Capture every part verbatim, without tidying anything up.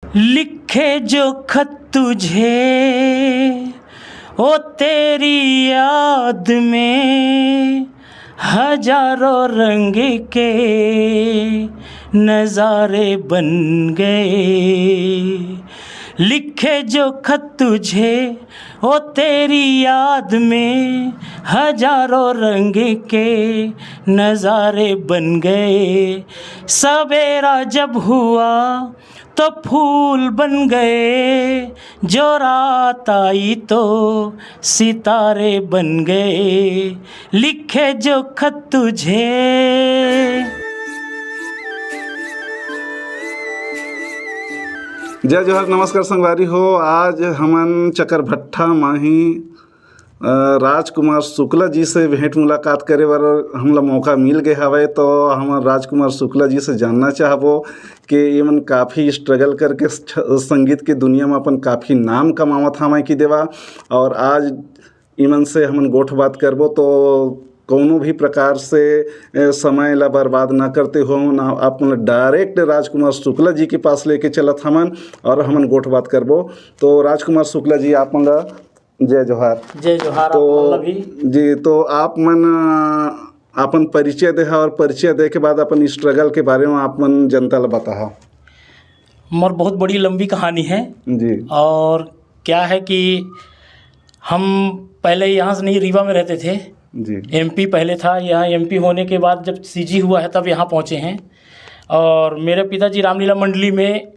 लिखे जो खत तुझे, ओ तेरी याद में हजारों रंग के नजारे बन गए। लिखे जो खत तुझे, ओ तेरी याद में हजारों रंग के नजारे बन गए। सवेरा जब हुआ तो फूल बन गए, जो रात आई तो सितारे बन गए। लिखे जो खत तुझे। जय जोहार, नमस्कार संगवारी हो। आज हमन चकरभट्ठा माही अ, राजकुमार शुक्ला जी से भेंट मुलाकात करे बर हमला मौका मिल गए हवय, तो हम राजकुमार शुक्ला जी से जानना चाहबो कि एमन काफ़ी स्ट्रगल करके छ-, संगीत के दुनिया में अपन काफ़ी नाम कमावत हवय कि देवा, और आज इमन से हमन गोठ बात करबो तो कोनो भी प्रकार से, ए, समय ला बर्बाद ना करते हो ना, आप मन डायरेक्ट राजकुमार शुक्ला जी के पास लेके चलत हमन और हमन गोठ बात करबो। तो राजकुमार शुक्ला जी, आप मन ला जय जोहार। जय जोहार, आप तो मन ला भी। जी, तो आप मन, अ, अपन परिचय देहा और परिचय दे के बाद अपन स्ट्रगल के बारे में आप मन जनता ला बताहा। मोर बहुत बड़ी लंबी कहानी है। जी। और क्या है कि हम पहले यहाँ से नहीं, रीवा में रहते थे। जी। एमपी पहले था, यहाँ एमपी होने के बाद जब सीजी हुआ है तब यहाँ पहुँचे हैं। और मेरे पिताजी रामलीला मंडली में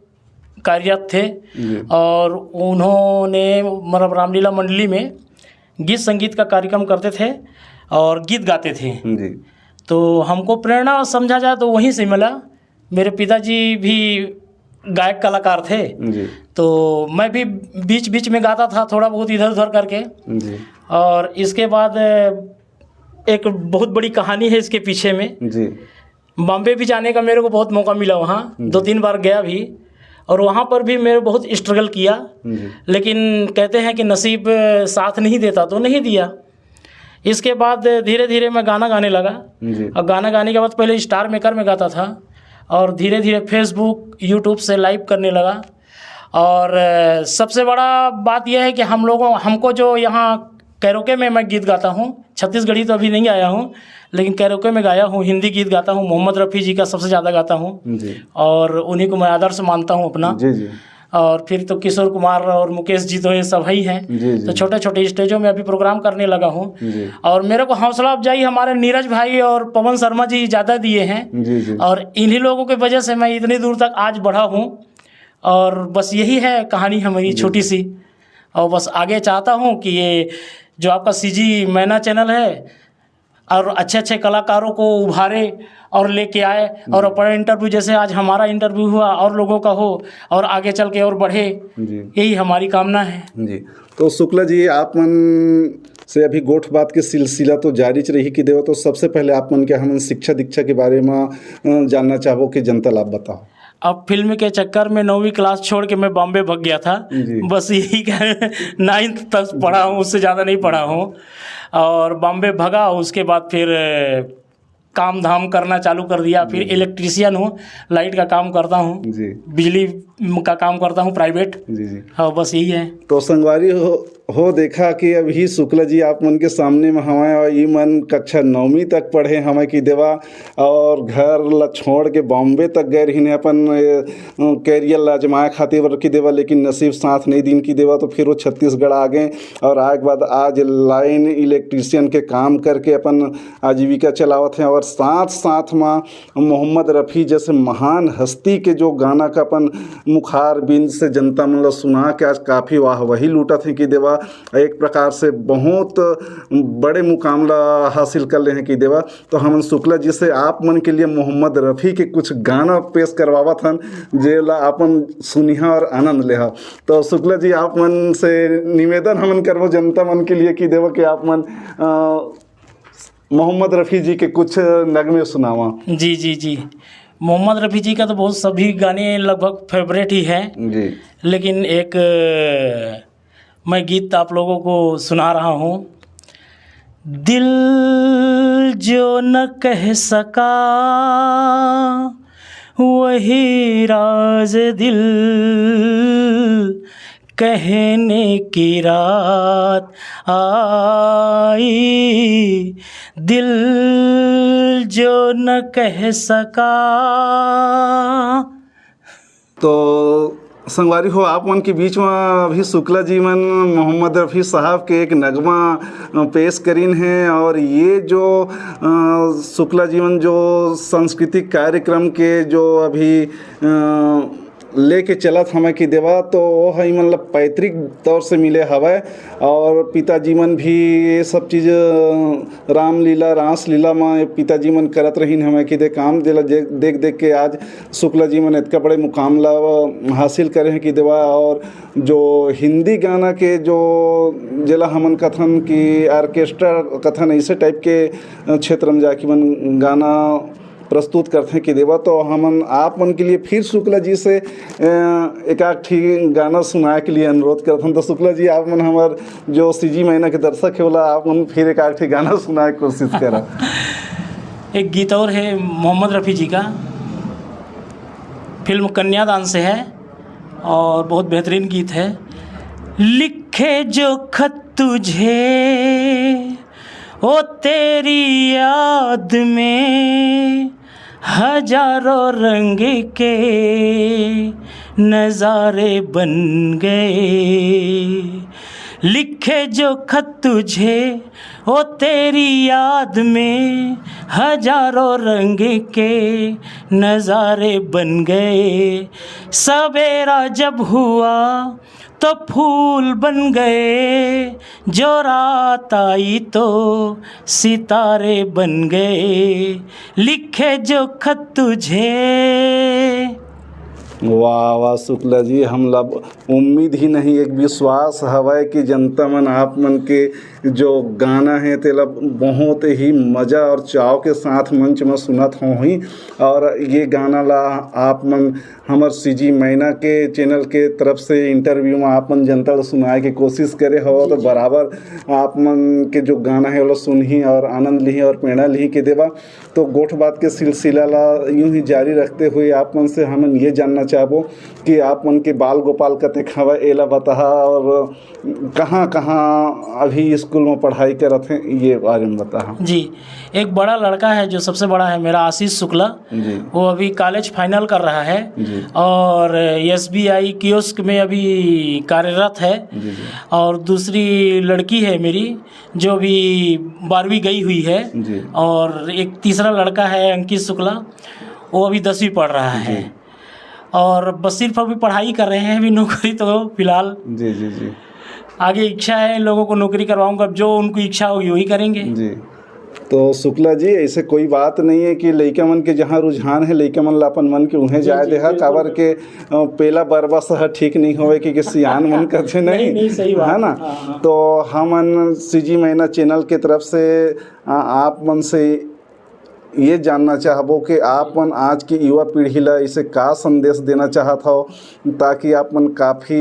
कार्यरत थे जी। और उन्होंने, मतलब, रामलीला मंडली में गीत संगीत का कार्यक्रम करते थे और गीत गाते थे। जी। तो हमको प्रेरणा समझा जाए तो वहीं से मिला। मेरे पिताजी भी गायक कलाकार थे, जी। तो मैं भी बीच बीच में गाता था थोड़ा बहुत इधर उधर करके। जी। और इसके बाद एक बहुत बड़ी कहानी है इसके पीछे में। जी। बॉम्बे भी जाने का मेरे को बहुत मौका मिला वहाँ, जी। दो तीन बार गया भी, और वहाँ पर भी मेरे बहुत स्ट्रगल किया। जी। लेकिन कहते हैं कि नसीब साथ नहीं देता तो नहीं दिया। इसके बाद धीरे धीरे मैं गाना गाने लगा। जी। और गाना गाने के बाद पहले स्टार मेकर में गाता था और धीरे धीरे फेसबुक, यूट्यूब से लाइव करने लगा। और अ, सबसे बड़ा बात यह है कि हम लोगों, हमको जो यहाँ कैरोके में मैं गीत गाता हूँ, छत्तीसगढ़ी तो अभी नहीं गाया हूँ, लेकिन कैरोके में गाया हूँ, हिंदी गीत गाता हूँ, मोहम्मद रफ़ी जी का सबसे ज़्यादा गाता हूँ। जी। और उन्हीं को मैं आदर्श मानता हूँ अपना। जी, जी। और फिर तो किशोर कुमार और मुकेश जी तो ये सब ही हैं। जी, जी। तो छोटे छोटे स्टेजों में अभी प्रोग्राम करने लगा हूँ। जी। और मेरे को हौसला अफजाई हमारे नीरज भाई और पवन शर्मा जी ज़्यादा दिए हैं। जी, जी। और इन्हीं लोगों की वजह से मैं इतनी दूर तक आज बढ़ा हूँ। और बस यही है कहानी हमारी जी। छोटी सी। और बस आगे चाहता हूँ कि ये जो आपका सीजी मैना चैनल है और अच्छे अच्छे कलाकारों को उभारे और लेके आए और जी। अपना इंटरव्यू, जैसे आज हमारा इंटरव्यू हुआ, और लोगों का हो और आगे चल के और बढ़े, जी। यही हमारी कामना है। जी, तो शुक्ला जी, आप मन से अभी गोठ बात के सिलसिला तो जारी च रही कि देवा, तो सबसे पहले आप मन के हमन शिक्षा दीक्षा के बारे में, अ, जानना चाहबो कि जनता ला आप बताओ। अब फिल्म के चक्कर में नौवीं क्लास छोड़ के मैं बॉम्बे भाग गया था। जी। बस यही कह, नाइन्थ तक पढ़ा हूँ, उससे ज़्यादा नहीं पढ़ा हूँ। और बॉम्बे भगा, उसके बाद फिर, अ, काम धाम करना चालू कर दिया। फिर जी। इलेक्ट्रीशियन हूँ, लाइट का काम करता हूँ, जी। बिजली का काम करता हूँ प्राइवेट। जी, जी। हाँ, बस यही है। तो संगवारी हो, हो देखा कि अभी शुक्ला जी आप मन के सामने में हवय और ई मन कक्षा नौवीं तक पढ़े हवय कि देवा, और घर ला छोड़ के बॉम्बे तक गए रहिन अपन, ए, कैरियर ला आजमाए खातिर बर कि देवा, लेकिन नसीब साथ नहीं दिन कि देवा, तो फिर वो छत्तीसगढ़ आ गए और आए के बाद आज लाइन इलेक्ट्रीशियन के काम करके अपन आजीविका चलावत हैं। और साथ साथ में मोहम्मद रफ़ी जैसे महान हस्ती के जो गाना का अपन मुखार बिंद से जनता मन ला सुना के आज काफ़ी वाहवाही लूटत हैं कि देवा, एक प्रकार से बहुत बड़े मुकाम ला हासिल कर ले हैं कि देवा। तो हमन शुक्ला जी से आप मन के लिए मोहम्मद रफ़ी के कुछ गाना पेश करवावत हन, जे ला अपन सुनिहा और आनंद लेहा। तो शुक्ला जी, आप मन से निवेदन हमन करबो जनता मन के लिए कि देवा कि आप मन, अ, मोहम्मद रफ़ी जी के कुछ नगमे सुनावा। जी, जी, जी। मोहम्मद रफ़ी जी का तो बहुत सभी गाने लगभग फेवरेट ही है। जी। लेकिन एक, अ, मैं गीत आप लोगों को सुना रहा हूँ। दिल जो न कह सका, वही राज दिल कहने की रात आई, दिल जो न कह सका। तो संगवारी हो, आप मन के बीच में अभी शुक्ला जी मन मोहम्मद रफ़ी साहब के एक नगमा, अ, पेश करिन हे। और ये जो, अ, शुक्ला जी मन जो सांस्कृतिक कार्यक्रम के जो अभी, अ, लेके चलत हवय कि देवा, तो वो ह इमन ल पैतृक तौर से मिले हवय। और पिताजी मन भी ये सब चीज़, अ, रामलीला, रासलीला म पिताजी मन करत रहिन हवय कि दे काम, जेला जे-, देख देख के आज शुक्ला जी मन इतका बड़े मुकाम ला, अ, हासिल करे हैं कि देवा। और जो हिंदी गाना के जो, जेला हमन कथन कि ऑर्केस्ट्रा कथन, ऐसे टाइप के, अ, क्षेत्र में जाके मन गाना प्रस्तुत करथे कि देवा, तो हमन आप मन के लिए फिर शुक्ला जी से, अ, एक आध ठी गाना सुनाए के लिए अनुरोध करथन। तो शुक्ला जी, आप मन हमर जो सीजी मैना के दर्शक हे, ओला आप मन फिर एक आध ठी गाना सुनाए के कोशिश करा। एक गीत और है मोहम्मद रफ़ी जी का, फिल्म कन्यादान से है और बहुत बेहतरीन गीत है। लिखे जो खत तुझे, ओ तेरी याद में हजारों रंग के नजारे बन गए। लिखे जो खत तुझे, ओ तेरी याद में हजारों रंग के नजारे बन गए। सवेरा जब हुआ तो फूल बन गए, जो रात आई तो सितारे बन गए। लिखे जो खत तुझे। वाह वाह शुक्ला जी, हमला उम्मीद ही नहीं, एक विश्वास हवय कि जनता मन आप मन के जो गाना है तेला बहुत ही मजा और चाव के साथ मंच में सुनत होही। और ये गाना ला आप मन हमर सीजी मैना के चैनल के तरफ से इंटरव्यू में आप मन जनता ला सुनाए के कोशिश करे हो, तो बराबर आप मन के जो गाना है ओला सुनही और आनंद लिही और प्रेरणा लिही के देवा। तो गोठ बात के सिलसिला ला यूं ही जारी रखते हुए आप मन से हमन ये जानना चाहबो कि आप मन के बाल गोपाल कतेक हवय, एला बताहा, और कहाँ कहाँ अभी स्कूल में पढ़ाई करत हैं, ये बारे में बताहा। जी, एक बड़ा लड़का है जो सबसे बड़ा है मेरा, आशीष शुक्ला। जी। वो अभी कॉलेज फाइनल कर रहा है जी। और एसबीआई कियोस्क में अभी कार्यरत है। जी, जी। और दूसरी लड़की है मेरी जो अभी बारहवीं गई हुई है। जी। और एक तीसरा लड़का है अंकित शुक्ला, वो अभी दसवीं पढ़ रहा है। जी। और बस सिर्फ अभी पढ़ाई कर रहे हैं, अभी नौकरी तो फिलहाल जी, जी, जी। आगे इच्छा है इन लोगों को नौकरी करवाऊंगा, अब जो उनकी इच्छा होगी वही करेंगे। जी। तो शुक्ला जी, ऐसे कोई बात नहीं है कि लइका मन के जहाँ रुझान है, लइका मन ला अपन मन के उहें जी, जाए जी, देहा, बिल्कुल, काबर बिल्कुल। के, अ, पेला बरबस ह ठीक नहीं होवे कि, कि सियान मन करथे नहीं, नहीं, नहीं, सही बात है ना? हाँ, हाँ। तो हमन सीजी मैना चैनल के तरफ से, अ, आप मन से ये जानना चाहबो कि आप मन आज की युवा पीढ़ी ला इसे का संदेश देना चाहत हव, ताकि आप मन काफ़ी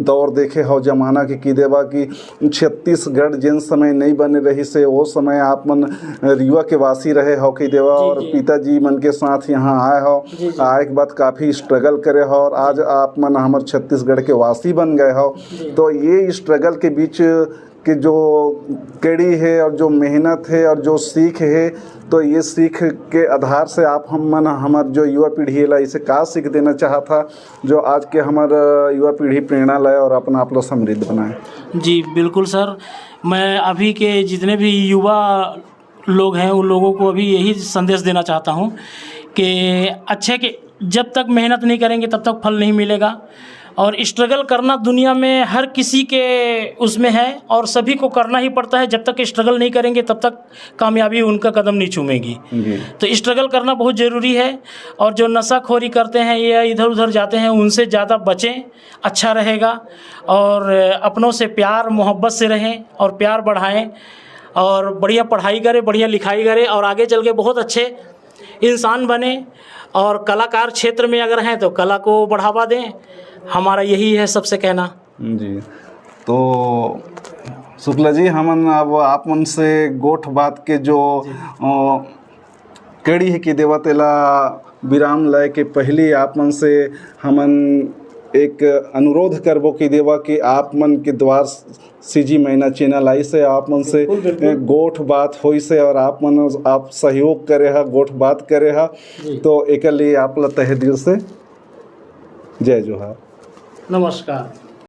दौर देखे हव जमाना के, कि देवा कि छत्तीसगढ़ जेन समय नहीं बने रहिस हे, वो समय आप मन रीवा के वासी रहे हव कि देवा, जी, और जी। पिताजी मन के साथ यहाँ आए हव, जी, जी। आए के बाद काफ़ी स्ट्रगल करे हव, और आज आप मन हमर छत्तीसगढ़ के वासी बन गए हव। जी। तो ये स्ट्रगल के बीच के जो कड़ी है और जो मेहनत है और जो सीख है, तो ये सीख के आधार से आप हम मन, हमर जो युवा पीढ़ी ला इसे का सीख देना चाहत हा, जो आज के हमर, अ, युवा पीढ़ी प्रेरणा लाए और अपन आप ला समृद्ध बनाए? जी, बिल्कुल सर, मैं अभी के जितने भी युवा लोग हैं, उन लोगों को अभी यही संदेश देना चाहता हूँ कि अच्छे के, जब तक मेहनत नहीं करेंगे, तब तक फल नहीं मिलेगा। और स्ट्रगल करना दुनिया में हर किसी के उसमें है और सभी को करना ही पड़ता है। जब तक स्ट्रगल नहीं करेंगे, तब तक कामयाबी उनका कदम नहीं चूमेगी। जी। तो स्ट्रगल करना बहुत ज़रूरी है। और जो नशाखोरी करते हैं या इधर उधर जाते हैं, उनसे ज़्यादा बचें, अच्छा रहेगा। और अपनों से प्यार मोहब्बत से रहें और प्यार बढ़ाएं और बढ़िया पढ़ाई करें, बढ़िया लिखाई करें और आगे चल के बहुत अच्छे इंसान बने। और कलाकार क्षेत्र में अगर हैं तो कला को बढ़ावा दें, हमारा यही है सबसे कहना। जी, तो शुक्ला जी, हमन अब आप मन से गोठ बात के जो, जी। अ, कड़ी है कि देवा तेला विराम लय के पहली आप मन से हमन एक अनुरोध करबो कि देवा कि आप मन के द्वार सीजी मैना चैनल आइस हे, आप मन से बिल्कुल, बिल्कुल। गोठ बात होइस हे और आप मन आप सहयोग करे हा, गोठ बात करे हा, जी। तो एकर लिए आप ला तहे दिल से जय जोहार। नमस्कार।